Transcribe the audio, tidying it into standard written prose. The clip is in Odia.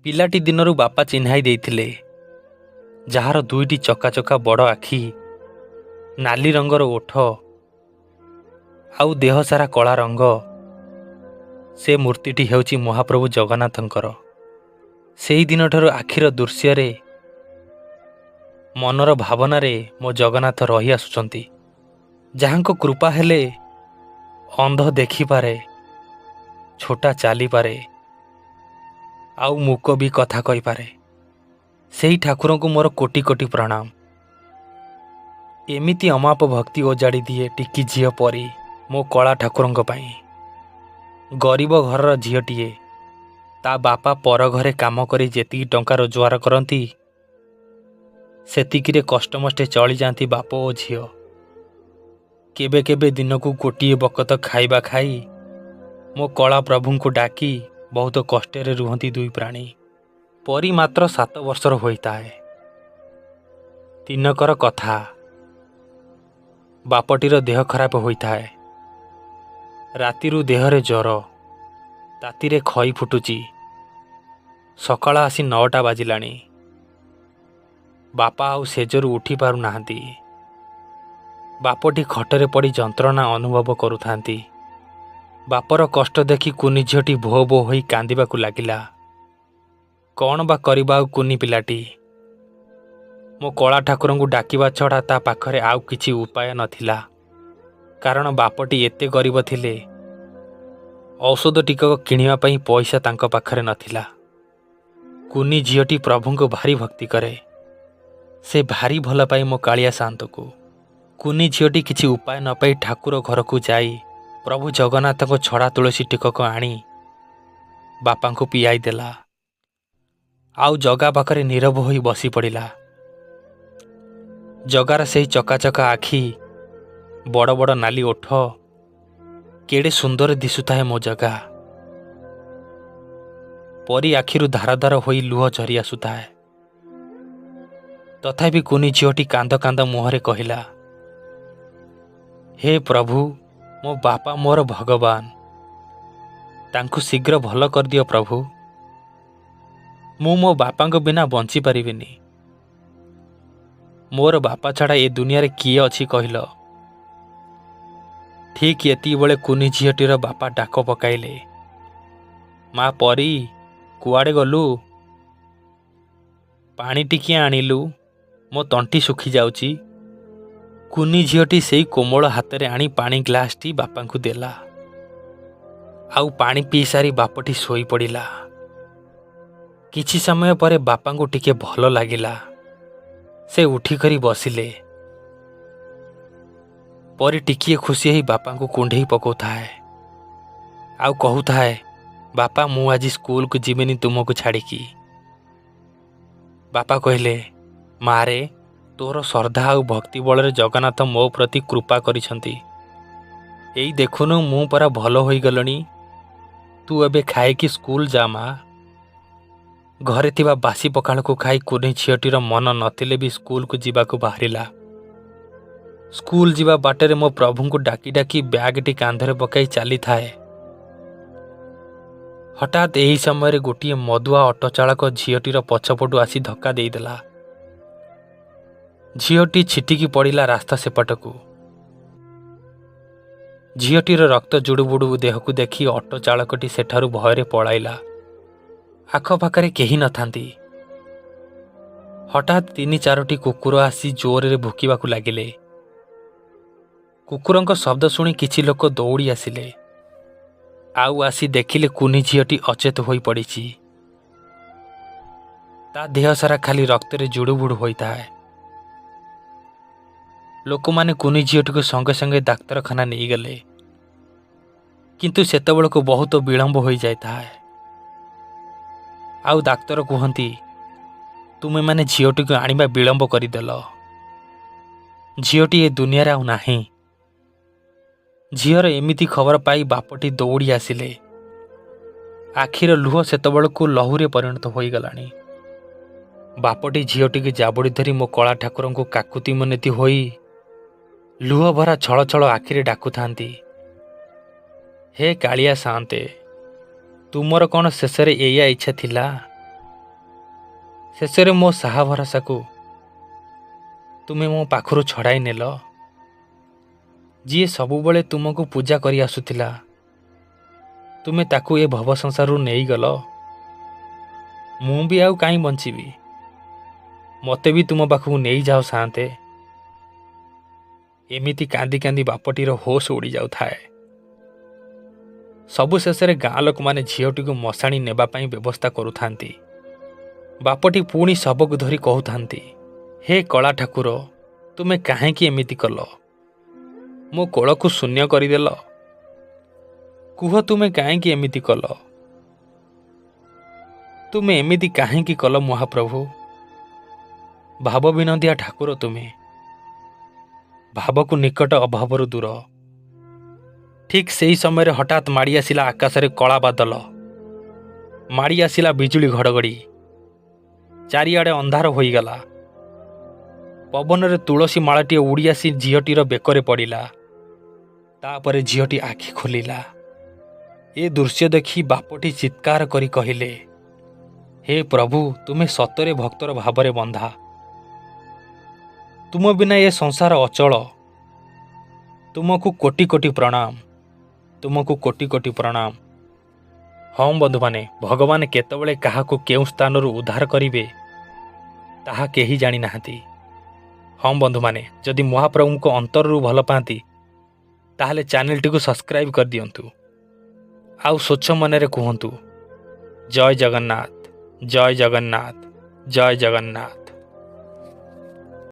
ପିଲାଟି ଦିନରୁ ବାପା ଚିହ୍ନାଇ ଦେଇଥିଲେ, ଯାହାର ଦୁଇଟି ଚକାଚକା ବଡ଼ ଆଖି, ନାଲି ରଙ୍ଗର ଓଠ ଆଉ ଦେହ ସାରା କଳା ରଙ୍ଗ, ସେ ମୂର୍ତ୍ତିଟି ହେଉଛି ମହାପ୍ରଭୁ ଜଗନ୍ନାଥଙ୍କର। ସେହି ଦିନଠାରୁ ଆଖିର ଦୃଶ୍ୟରେ, ମନର ଭାବନାରେ ମୋ ଜଗନ୍ନାଥ ରହି ଆସୁଛନ୍ତି, ଯାହାଙ୍କ କୃପା ହେଲେ ଅନ୍ଧ ଦେଖିପାରେ, ଛୋଟା ଚାଲିପାରେ ଆଉ ମୂକ ବି କଥା କହିପାରେ। ସେହି ଠାକୁରଙ୍କୁ ମୋର କୋଟି କୋଟି ପ୍ରଣାମ। ଏମିତି ଅମାପ ଭକ୍ତି ଓଜାଡ଼ି ଦିଏ ଟିକି ଝିଅ ପରି ମୋ କଳା ଠାକୁରଙ୍କ ପାଇଁ। ଗରିବ ଘରର ଝିଅଟିଏ, ତା ବାପା ପର ଘରେ କାମ କରି ଯେତିକି ଟଙ୍କା ରୋଜଗାର କରନ୍ତି, ସେତିକିରେ କଷ୍ଟମଷ୍ଟେ ଚଳିଯାଆନ୍ତି ବାପ ଓ ଝିଅ। କେବେ କେବେ ଦିନକୁ ଗୋଟିଏ ବକତ ଖାଇବା ଖାଇ ମୋ କଳା ପ୍ରଭୁଙ୍କୁ ଡାକି ବହୁତ କଷ୍ଟରେ ରୁହନ୍ତି ଦୁଇ ପ୍ରାଣୀ। ପରି ମାତ୍ର 7 ବର୍ଷର ହୋଇଥାଏ। ଦିନକର କଥା, ବାପଟିର ଦେହ ଖରାପ ହୋଇଥାଏ। ରାତିରୁ ଦେହରେ ଜ୍ୱର, ତାତିରେ ଖଇ ଫୁଟୁଛି। ସକାଳ ଆସି 9ଟା ବାଜିଲାଣି। ବାପା ଆଉ ଶେଯରୁ ଉଠି ପାରୁନାହାନ୍ତି। ବାପଟି ଖଟରେ ପଡ଼ି ଯନ୍ତ୍ରଣା ଅନୁଭବ କରୁଥାନ୍ତି। ବାପର କଷ୍ଟ ଦେଖି କୁନି ଝିଅଟି ଭୋ ଭୋ ହୋଇ କାନ୍ଦିବାକୁ ଲାଗିଲା। କ'ଣ ବା କରିବା ଆଉ କୁନି ପିଲାଟି? ମୋ କଳା ଠାକୁରଙ୍କୁ ଡାକିବା ଛଡ଼ା ତା ପାଖରେ ଆଉ କିଛି ଉପାୟ ନଥିଲା। କାରଣ ବାପଟି ଏତେ ଗରିବ ଥିଲେ, ଔଷଧ ଟିକକ କିଣିବା ପାଇଁ ପଇସା ତାଙ୍କ ପାଖରେ ନଥିଲା। କୁନି ଝିଅଟି ପ୍ରଭୁଙ୍କୁ ଭାରି ଭକ୍ତି କରେ। ସେ ଭାରି ଭଲ ପାଏ ମୋ କାଳିଆ ସାଆନ୍ତକୁ। କୁନି ଝିଅଟି କିଛି ଉପାୟ ନ ପାଇ ଠାକୁର ଘରକୁ ଯାଇ ପ୍ରଭୁ ଜଗନ୍ନାଥଙ୍କ ଛଡ଼ା ତୁଳସୀ ଟିକକ ଆଣି ବାପାଙ୍କୁ ପିଆଇ ଦେଲା ଆଉ ଜଗା ପାଖରେ ନୀରବ ହୋଇ ବସି ପଡ଼ିଲା। ଜଗାର ସେହି ଚକାଚକା ଆଖି, ବଡ଼ ବଡ଼ ନାଲି ଓଠ, କେଡ଼େ ସୁନ୍ଦର ଦିଶୁଥାଏ ମୋ ଜଗା। ପରି ଆଖିରୁ ଧାର ଧାର ହୋଇ ଲୁହ ଝରି ଆସୁଥାଏ। ତଥାପି କୁନି ଝିଅଟି କାନ୍ଦ କାନ୍ଦ ମୁହଁରେ କହିଲା, ହେ ପ୍ରଭୁ, ମୋ ବାପା ମୋର ଭଗବାନ, ତାଙ୍କୁ ଶୀଘ୍ର ଭଲ କରିଦିଅ ପ୍ରଭୁ। ମୁଁ ମୋ ବାପାଙ୍କ ବିନା ବଞ୍ଚିପାରିବିନି। ମୋର ବାପା ଛଡ଼ା ଏ ଦୁନିଆରେ କିଏ ଅଛି କହିଲ? ଠିକ୍ ଏତିକିବେଳେ କୁନି ଝିଅଟିର ବାପା ଡାକ ପକାଇଲେ, ମା ପରି, କୁଆଡ଼େ ଗଲୁ? ପାଣି ଟିକିଏ ଆଣିଲୁ, ମୋ ତଣ୍ଟି ଶୁଖିଯାଉଛି। କୁନି ଝିଅଟି ସେଇ କୋମଳ ହାତରେ ଆଣି ପାଣି ଗ୍ଲାସଟି ବାପାଙ୍କୁ ଦେଲା ଆଉ ପାଣି ପିଇସାରି ବାପଟି ଶୋଇପଡ଼ିଲା। କିଛି ସମୟ ପରେ ବାପାଙ୍କୁ ଟିକେ ଭଲ ଲାଗିଲା। ସେ ଉଠିକରି ବସିଲେ। ପରି ଟିକିଏ ଖୁସି ହେଇ ବାପାଙ୍କୁ କୁଣ୍ଢେଇ ପକାଉଥାଏ ଆଉ କହୁଥାଏ, ବାପା, ମୁଁ ଆଜି ସ୍କୁଲକୁ ଯିବିନି ତୁମକୁ ଛାଡ଼ିକି। ବାପା କହିଲେ, ମାରେ, ତୋର ଶ୍ରଦ୍ଧା ଆଉ ଭକ୍ତି ବଳରେ ଜଗନ୍ନାଥ ମୋ ପ୍ରତି କୃପା କରିଛନ୍ତି। ଏଇ ଦେଖୁନୁ, ମୁଁ ପରା ଭଲ ହୋଇଗଲିଣି। ତୁ ଏବେ ଖାଇକି ସ୍କୁଲ ଯା ମା। ଘରେ ଥିବା ବାସି ପଖାଳକୁ ଖାଇ କୁନି ଝିଅଟିର ମନ ନଥିଲେ ବି ସ୍କୁଲକୁ ଯିବାକୁ ବାହାରିଲା। ସ୍କୁଲ ଯିବା ବାଟରେ ମୋ ପ୍ରଭୁଙ୍କୁ ଡାକି ଡାକି ବ୍ୟାଗଟି କାନ୍ଧରେ ପକାଇ ଚାଲିଥାଏ। ହଠାତ୍ ଏହି ସମୟରେ ଗୋଟିଏ ମଦୁଆ ଅଟୋ ଚାଳକ ଝିଅଟିର ପଛପଟୁ ଆସି ଧକ୍କା ଦେଇଦେଲା। ଝିଅଟି ଛିଟିକି ପଡ଼ିଲା ରାସ୍ତା ସେପଟକୁ। ଝିଅଟିର ରକ୍ତ ଜୁଡ଼ୁବୁଡ଼ୁ ଦେହକୁ ଦେଖି ଅଟୋ ଚାଳକଟି ସେଠାରୁ ଭୟରେ ପଳାଇଲା। ଆଖପାଖରେ କେହି ନଥାନ୍ତି। ହଠାତ୍ ତିନି ଚାରୋଟି କୁକୁର ଆସି ଜୋରରେ ଭୁକିବାକୁ ଲାଗିଲେ। କୁକୁରଙ୍କ ଶବ୍ଦ ଶୁଣି କିଛି ଲୋକ ଦୌଡ଼ି ଆସିଲେ ଆଉ ଆସି ଦେଖିଲେ କୁନି ଝିଅଟି ଅଚେତ ହୋଇ ପଡ଼ିଛି। ତା ଦେହ ସାରା ଖାଲି ରକ୍ତରେ ଜୁଡ଼ୁବୁଡ଼ୁ ହୋଇଥାଏ। ଲୋକମାନେ କୁନି ଝିଅଟିକୁ ସଙ୍ଗେ ସଙ୍ଗେ ଡାକ୍ତରଖାନା ନେଇଗଲେ, କିନ୍ତୁ ସେତେବେଳକୁ ବହୁତ ବିଳମ୍ବ ହୋଇଯାଇଥାଏ। ଆଉ ଡାକ୍ତର କୁହନ୍ତି, ତୁମେମାନେ ଝିଅଟିକୁ ଆଣିବା ବିଳମ୍ବ କରିଦେଲ। ଝିଅଟି ଏ ଦୁନିଆରେ ଆଉ ନାହିଁ। ଝିଅର ଏମିତି ଖବର ପାଇ ବାପଟି ଦୌଡ଼ି ଆସିଲେ। ଆଖିର ଲୁହ ସେତେବେଳକୁ ଲହୁରେ ପରିଣତ ହୋଇଗଲାଣି। ବାପଟି ଝିଅଟିକୁ ଜାବୁଡ଼ି ଧରି ମୋ କଳା ଠାକୁରଙ୍କୁ କାକୁତି ମିନତି ହୋଇ ଲୁହ ଭରା ଛଳ ଛଳ ଆଖିରେ ଡାକୁଥାନ୍ତି, ହେ କାଳିଆ ସାଆନ୍ତେ, ତୁମର କ'ଣ ଶେଷରେ ଏଇଆ ଇଚ୍ଛା ଥିଲା? ଶେଷରେ ମୋ ସାହା ଭରସାକୁ ତୁମେ ମୋ ପାଖରୁ ଛଡ଼ାଇ ନେଲ। ଯିଏ ସବୁବେଳେ ତୁମକୁ ପୂଜା କରି ଆସୁଥିଲା, ତୁମେ ତାକୁ ଏ ଭବ ସଂସାରରୁ ନେଇଗଲ। ମୁଁ ବି ଆଉ କାହିଁ ବଞ୍ଚିବି? ମୋତେ ବି ତୁମ ପାଖକୁ ନେଇଯାଅ ସାଆନ୍ତେ। ଏମିତି କାନ୍ଦି କାନ୍ଦି ବାପଟିର ହୋସ ଉଡ଼ି ଯାଉଥାଏ। ସବୁ ଶେଷରେ ଗାଁ ଲୋକମାନେ ଝିଅଟିକୁ ମଶାଣି ନେବା ପାଇଁ ବ୍ୟବସ୍ଥା କରୁଥାନ୍ତି। ବାପଟି ପୁଣି ଶବକୁ ଧରି କହୁଥାନ୍ତି, ହେ କଳା ଠାକୁର, ତୁମେ କାହିଁକି ଏମିତି କଲ? ମୋ କୋଳକୁ ଶୂନ୍ୟ କରିଦେଲ। କୁହ, ତୁମେ କାହିଁକି ଏମିତି କଲ? ତୁମେ ଏମିତି କାହିଁକି କଲ ମହାପ୍ରଭୁ? ଭାବ ବିନୋଦିଆ ଠାକୁର ତୁମେ। ଭାବକୁ ନିକଟ, ଅଭାବରୁ ଦୂର। ଠିକ୍ ସେହି ସମୟରେ ହଠାତ୍ ମାଡ଼ି ଆସିଲା ଆକାଶରେ କଳା ବାଦଲ, ମାଡ଼ି ଆସିଲା ବିଜୁଳି ଘଡ଼ଘଡ଼ି। ଚାରିଆଡ଼େ ଅନ୍ଧାର ହୋଇଗଲା। ପବନରେ ତୁଳସୀ ମାଳଟିଏ ଉଡ଼ି ଆସି ଝିଅଟିର ବେକରେ ପଡ଼ିଲା। ତାପରେ ଝିଅଟି ଆଖି ଖୋଲିଲା। ଏ ଦୃଶ୍ୟ ଦେଖି ବାପଟି ଚିତ୍କାର କରି କହିଲେ, ହେ ପ୍ରଭୁ, ତୁମେ ସତରେ ଭକ୍ତର ଭାବରେ ବନ୍ଧା। ତୁମ ବିନା ଏ ସଂସାର ଅଚଳ। ତୁମକୁ କୋଟି କୋଟି ପ୍ରଣାମ, ତୁମକୁ କୋଟି କୋଟି ପ୍ରଣାମ। ହଁ ବନ୍ଧୁମାନେ, ଭଗବାନ କେତେବେଳେ କାହାକୁ କେଉଁ ସ୍ଥାନରୁ ଉଦ୍ଧାର କରିବେ, ତାହା କେହି ଜାଣିନାହାନ୍ତି। ହଁ ବନ୍ଧୁମାନେ, ଯଦି ମହାପ୍ରଭୁଙ୍କ ଅନ୍ତରରୁ ଭଲ ପାଆନ୍ତି, ତାହେଲେ ଚ୍ୟାନେଲଟିକୁ ସବସ୍କ୍ରାଇବ୍ କରିଦିଅନ୍ତୁ ଆଉ ସ୍ୱଚ୍ଛ ମନରେ କୁହନ୍ତୁ, ଜୟ ଜଗନ୍ନାଥ, ଜୟ ଜଗନ୍ନାଥ, ଜୟ ଜଗନ୍ନାଥ।